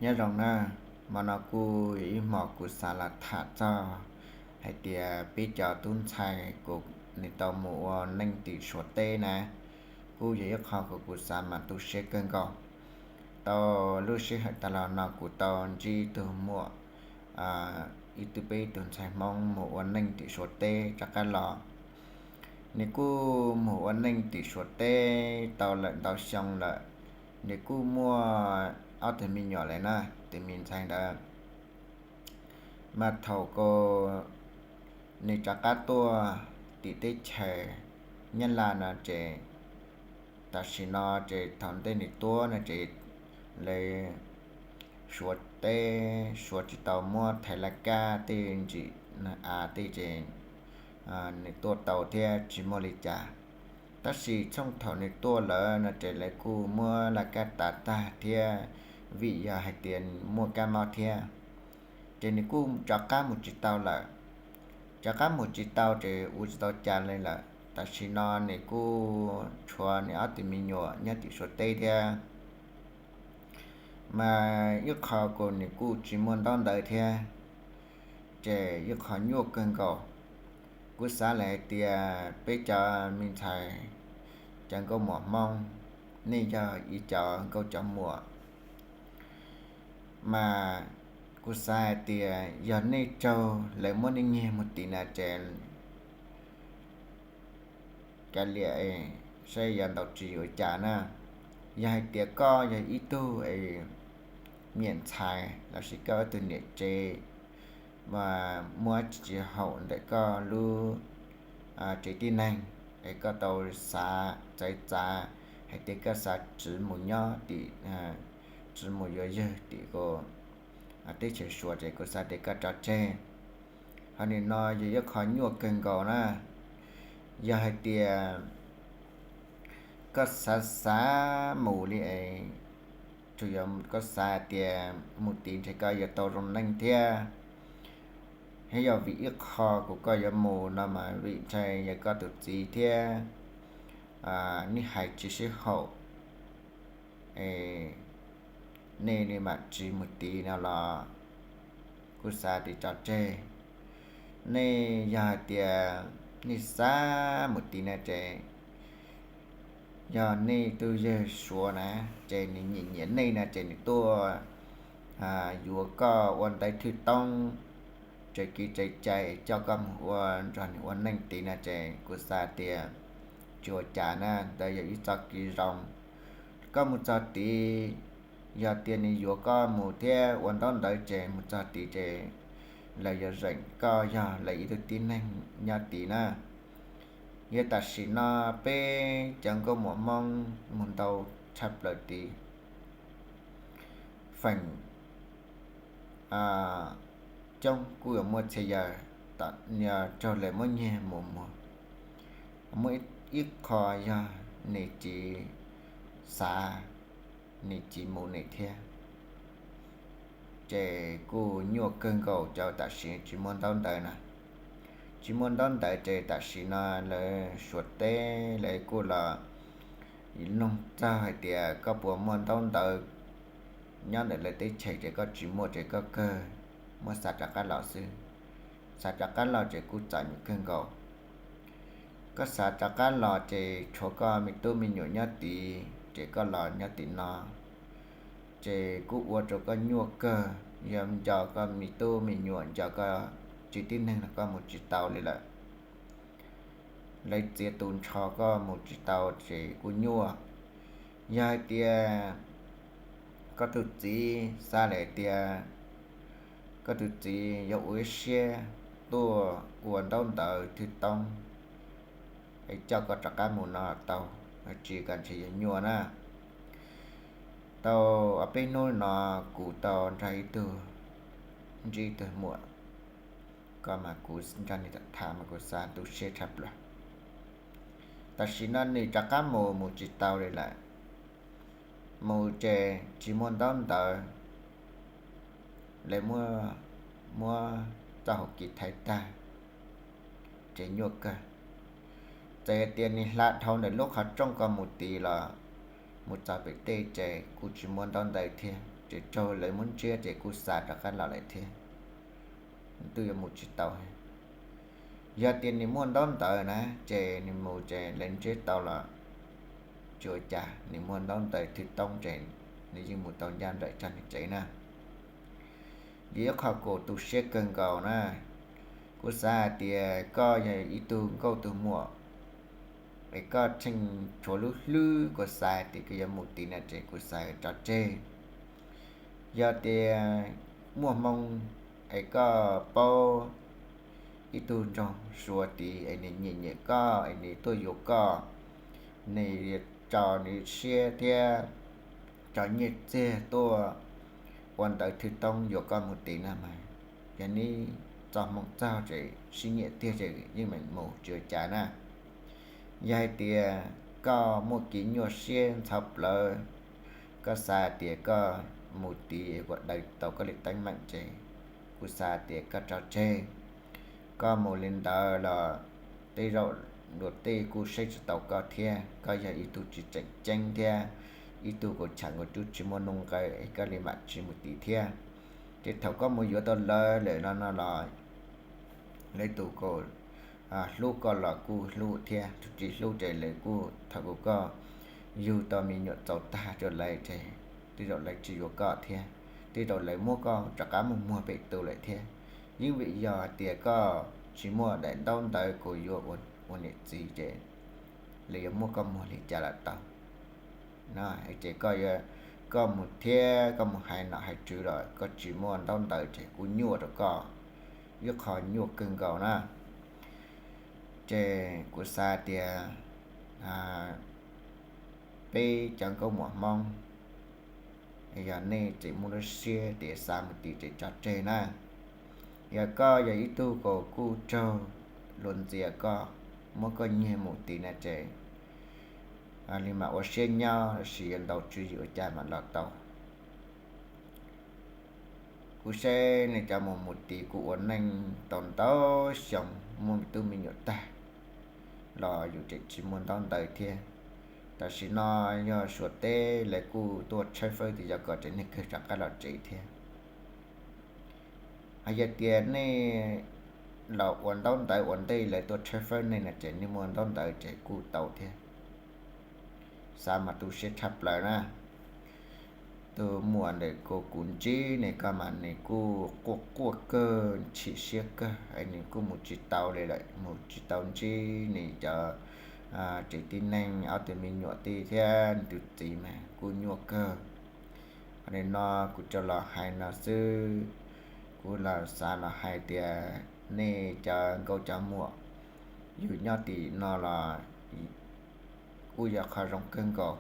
Nyob zoo na, hmo no kuj yog ib hmos kuv xav los tham txog hais tias peb cov tub ntxhais kuv nws tau mus ua neej tim Suav teb na, kuj yog ib qho kuv kuv xav mas tu siab kawg nkaus. Tau lub sij hawm tas los no kuv tau ntsib ib tug muam, ib tug peb ib tug ntxhais Hmoob mus ua neej tim Suav teb rov qab los. Nws kuj mus ua neej tim Suav teb tau lawm ntau xyoo lawm, nws kuj muaj ob tug me nyuam lawm na, tus me ntxhais ntawd. Mas thaum ko nws rov qab tuaj tim teb chaws Nyab Laj no ces, tam sim no ces thaum ntej nws tuaj no ces lawv Suav teb, Suav tsis tau muab thaiv laj kab tej ntsis av tej ces nws tuaj tau thiab tsis muaj li cas. Tab sis txhooj thaum nws tuaj lawm no ces lawv kuj muab laj kab tav tag thiab, vim yog hais tias muaj kab mob thiab, ces nws kuj rov qab mus tsis tau lawm. Rov qab mus tsis tau ces ua tsis tau cas li lawm. Tam sim no nws kuj tshuav nws ob tug me nyuam nyob tim Suav teb thiab. Mas ib qho kuj nws kuj tsis muaj ntaub ntawv thiab, ces ib qho nyuaj kawg nkaus. Kuv xav lawm hais tias peb cov me ntxhais, cov nkauj muam Hmoob, nej yog ib cov nkauj cov muam, mas kuv xav hais tias yog nej raug lawv muab nej nyiag mus tid na ces kav liam saib yuav ntaus ris yuav cas na. Yog hais tias koj yog ib tug niam ntxhais lossis koj ib tug niam tsev, muaj tsis haum ntawm koj lub tsev tib neeg, es koj tau xav txawv txav hais tias koj xav tsiv mus nyob tim, tsiv mus yuav yawg tim teb chaws Suav ces kuv xav tias koj tso tseg. Qhov nim no yog ib qho nyuaj kawg nkaus na. Yog hais tias koj xav xav mus li es, tsuas yog koj xav hais tias mus tid ntshe koj yuav tau zoo neej thiab. Thiab yog vim ib qho kuv koj yuav mus no mas vim ntshe yog koj tus txiv thiab nej hais tsis sib haum, nej li mam tsiv mus tid no los kuv xav tias tso tseg. Nej yog hais tias nej xav mus tid no ces yog nej tus yawg Suav na, ces nws nyiam nyiam nej no ces nws tuaj yuav koj ua ntawv thwj toob, tsev kiv tsev cai coj koj mus ua nrog nws ua neej tid no ces kuv xav tias tsis ua cas na, ntawd yog ib txoj kev zoo. Koj mus txog tid, yog tias nws yuav koj mus thiab ua ntaub ntawv ces mus txog tid ces lawv yuav zeem koj yog lawv ib tug tib neeg nyob tid na. Yog tam sim no peb cov nkauj muam Hmoob mus ntau tshaj plaws tid, feem coob kuj yuav muaj txhia yawg raug lawv muab nyiag mus muag. Muaj ib qho yog nws tsis xav, nws tsis mus nws thiab, ces kuj nyuaj kawg nkaus cov tam sim tsis muaj ntaub ntawv na. Tsis muaj ntaub ntawv ces tam sim no lawv Suav teb lawv kuj los noog txog hais tias koj puas muaj ntaub ntawv nyob ntawm lawv teb chaws, ces koj tsis muaj ces koj kawg muab xa rov qab los xwb. Xa rov qab los ces kuj txom nyem kawg nkaus. Koj xa rov qab los ces tshuav koj me tub me nyuam nyob tid ces koj los nyob tim no ces kuj ua rau koj nyuaj kawg, yog nco koj me tub me nyuam, nco koj tsev tib neeg no koj mus tsis tau li lawm. Lawv txiav tu nrho koj mus tsis tau ces kuj nyuaj. Yog hais tias koj tus txiv xav lawm tias koj tus txiv yuav ua ib siab tuaj ua ntaub ntawv thwj toob es coj koj rov qab mus no tau, tsis koj ntshe yuav nyuaj na. Tau ob peb hnub no kuv tau nrog ib tug, ntsib ib tug muam, koj mas kuv nrog nws tham mas kuv xav tu siab tshaj plaws. Tam sim no nws rov qab mus mus tsis tau li lawm, mus ces tsis muaj ntaub ntawv, lawv muab, muab txoj hau kev thaiv tag, ces nyuaj kawg. Txawm tias nws hla dhau ntawm lub qhov rooj ko mus tid los mus txog pem tej ces kuj tsis muaj ntaub ntawv thiab. ces raug lawv muab ntsiab ces kuj xa rov qab los lawm thiab, twb yuav mus tsis tau. Yog tias nws muaj ntaub ntawv na ces nws mus ces lawv ntsiab tau los tsis ua cas, nws muaj ntaub ntawv thwj toob ces nws yeej mus tau ncaj nraim txog nws tsev na. Yog ib qho kuv tu siab kawg nkaus na, kuv xav hais tias koj yog ib tug nkauj tug muam es koj tseem tshuav lub hlwb, kuv xav hais tias koj yuav mus tid na ces kuv xav tso tseg. Yog tias muaj hmoo es koj paub ib tug nraug Suav tid es nws nyiam nyiam koj es nws tuaj yuav koj, nws tso nws siab thiab tso nyiaj txiag tuaj ua ntawv thwj toob yuav koj mus tid na mas, yog neb txo hmoo txog ces sib nyiam tiag ces yeej meem mus tsis ua cas na. Yog hais tias koj muaj kev nyuaj siab ntxhov plawv, koj xav tias koj mus tid ua daws tau koj li teeb meem ces kuv xav tias koj tso tseg. Koj mus li ntawd los tej zaum luag tej kuj saib tsis taus koj thiab, koj yog ib tug tsis tseem ceeb thiab ib tug kuv tsham kuv tub tsis muaj nuj nqaws es koj li mam tsis mus tid thiab. Ces thaum koj mus yuav tau lawv lawm no no los lawv tus kuj hlub koj los kuj hlub thiab, tus tsis hlub ces lawv kuj thaum kuv koj yug tau me nyuam txaus tag rau lawv ces tej zaum lawv tsis yuav koj thiab, tej zaum lawv muab koj rov qab mus muag pem tus lawm thiab. Yeej vim yog tias koj tsis muaj daim ntaub ntawv kuv yuav ua niam txiv ces lawv yuav muab koj muag li cas los tau. No ces koj, koj mus thiab koj mus hais nom hais tswv los koj tsis muaj ntaub ntawv ces kuj nyuaj rau koj, ib qho nyuaj kawg nkaus na. Ces kuv xav tias peb cov nkauj muam Hmoob, yog nej tseem muaj lub siab tias xav mus tid ces tso tseg na. Yog koj yog ib tug kuj raug luag ntxias koj, muab koj nyiag mus tid na ces li mam ua siab nyob lossis yuav ntaus tswv yim ua cas mam los tau. Kuv saib nej cov mus mus tid kuj ua neej tau ntau xyoo muaj me tub me nyuam tag los yus tseem tsis muaj ntaub ntawv thiab. Tam sim no yog Suav teb lawv kuj tuaj tshawb fawb tias yog kom tsev neeg kawg rov qab los tsev thiab. Hos yog tias nej los ua ntaub ntawv ua ntej lawv tuaj tshawb fawb nej no ces nej muaj ntaub ntawv ces kuj tau thiab. Xav mas tu siab tshaj plaws na. Tus muam ntawm kuv kuv ntsib ne koj mas nws kuj quaj quaj kawg, chim siab kawg, nws kuj mus tsis tau li lawm, mus tsis tau ntsib nws cov tsev tib neeg, ob tug me nyuam tij thiab nws tus txiv mas kuj nyuaj kawg. Ho nim no kuv rov los hais no xwb, kuv los xav los hais tias nej cov nkauj cov muam, yus nyob tim no los kuj yog qhov zoo kawg nkaus.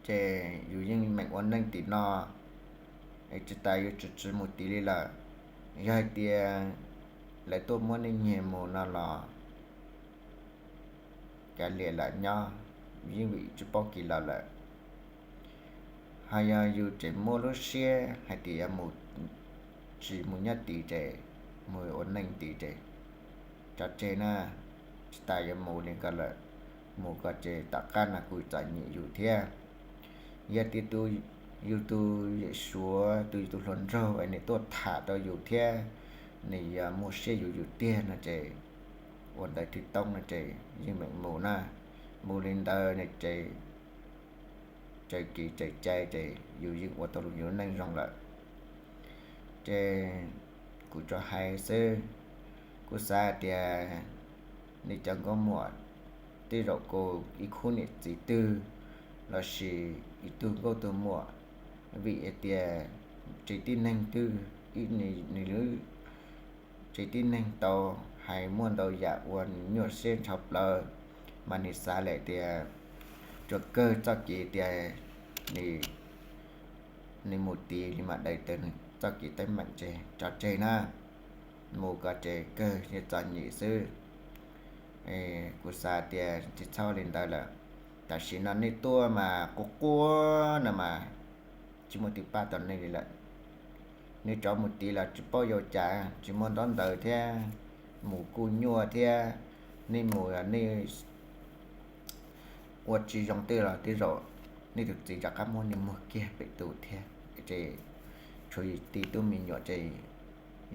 Ces yus yeej meem ua neej tim no, es tsis tas yuav tsis mus tid li lawm. Yog hais tias lawv tuaj muab nej nyiag mus no los kav liam lam nyob, yeej vim tsis paub kev los lawm. Ho yog yus tseem muaj lub siab hais tias yuav mus, tsis mus nyob tid ces mus ua neej tid ces tso tseg na, tsis tas yuav mus li ko lawm. Mus ko ces tom qab no kuj txom nyem yus thiab. Yog tias tus, yus tus yawm suav, tus yus tus hluas nraug es nws tuaj tham rau yus thiab nws yog muaj siab yuav yus tiag no ces ua ntawv thwj toob no ces yeej meem mus na. Mus li ntawd no ces tsaws kev tsaws cai ces yus yeej ua tau yus lub neej zoo lawm. Ces kuv tsuas hais xwb, kuv xav tias nej cov nkauj muam, tej zaum kuv ib khub niam txiv twg lossis ib tug nkauj tug muam, vim hais tias tsev tib neeg twg, nws lub tsev tib neeg tau hais muaj ntau yam ua nws nyuaj siab ntshaw plaws, mas nws xav lawm tias tsuas kawg txoj kev tias nws mus tid li mam daws tau nws txoj kev teeb meem ces tso tseg na, mus ko ces kawg yeej txom nyem xwb. Kuv xav tias tsis txhob li ntawd lawm. Tam sim no nej tuaj mas quaj quaj no mas tsis muaj twg pab tau nej li lawm. Nej rov mus tid los tsis paub yuav cas, tsis muaj ntaub ntawv thiab, mus kuj nyuaj thiab, nej mus nej ua tsis zoo twg los tej zaum nej tus txiv rov qab muab nws muag kiag pem tus thiab ces tshuav yus tib tug me nyuam ces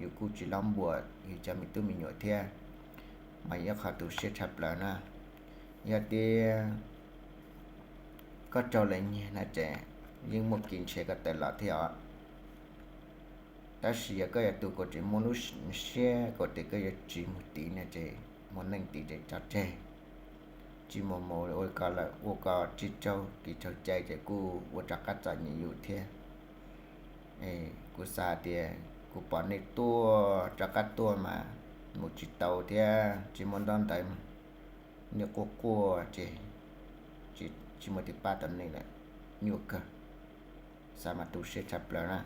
yus kuj tsis laub npua yus cov me tub me nyuam thiab, mas yog qhov tu siab tshaj plaws na. Yog tias koj raug lawv nyiag no ces yeej muaj kev ntshaw koj tawm los thiab os. Tab sis yog koj yog tus kuv tseem muaj lub siab kuv tias koj yuav tsis mus tiv no ces mus neej tiv ces tso tseg, tsis mus mus ua ko lawm ua ko tsis raug kev raug cai ces kuj ua rov qab txom nyem yus thiab. Kuv xav tias kuv pom nej tuaj rov qab tuaj mas mus tsis tau thiab tsis muaj ntaub ntawv, nej quaj quaj ces tsis muaj tus pab tau nej lawm, nyuaj kawg. Xav mas tu siab tshaj plaws na.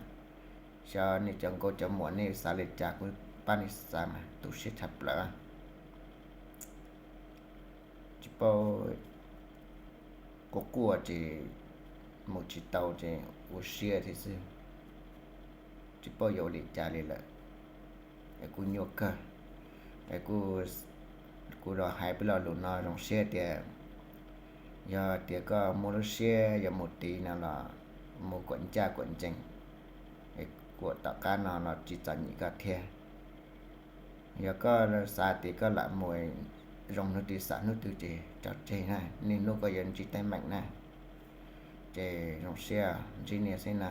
Xyov nej cov nkauj cov muam nej xav li cas kuv pab nej xav mas tu siab tshaj plaws. Tsis paub, quaj quaj ces mus tsis tau ces ua siab thiab xwb, tsis paub yuav ua li cas li lawm. Kuj nyuaj kawg. Kuv los hais peb lo lus no zoo siab tias yog tias koj muaj lub siab yuav mus tiv no los mus kuam ncaj kuam ncees, kuam tom qab no los tsis txom nyem koj thiab. Yog koj xav tias koj lam mus zoo hnub twg xav hnub twg ces tso tseg na, niaj hnub koj yuav ntsib teeb meem na. Ces zoo siab ntsib nej xwb na.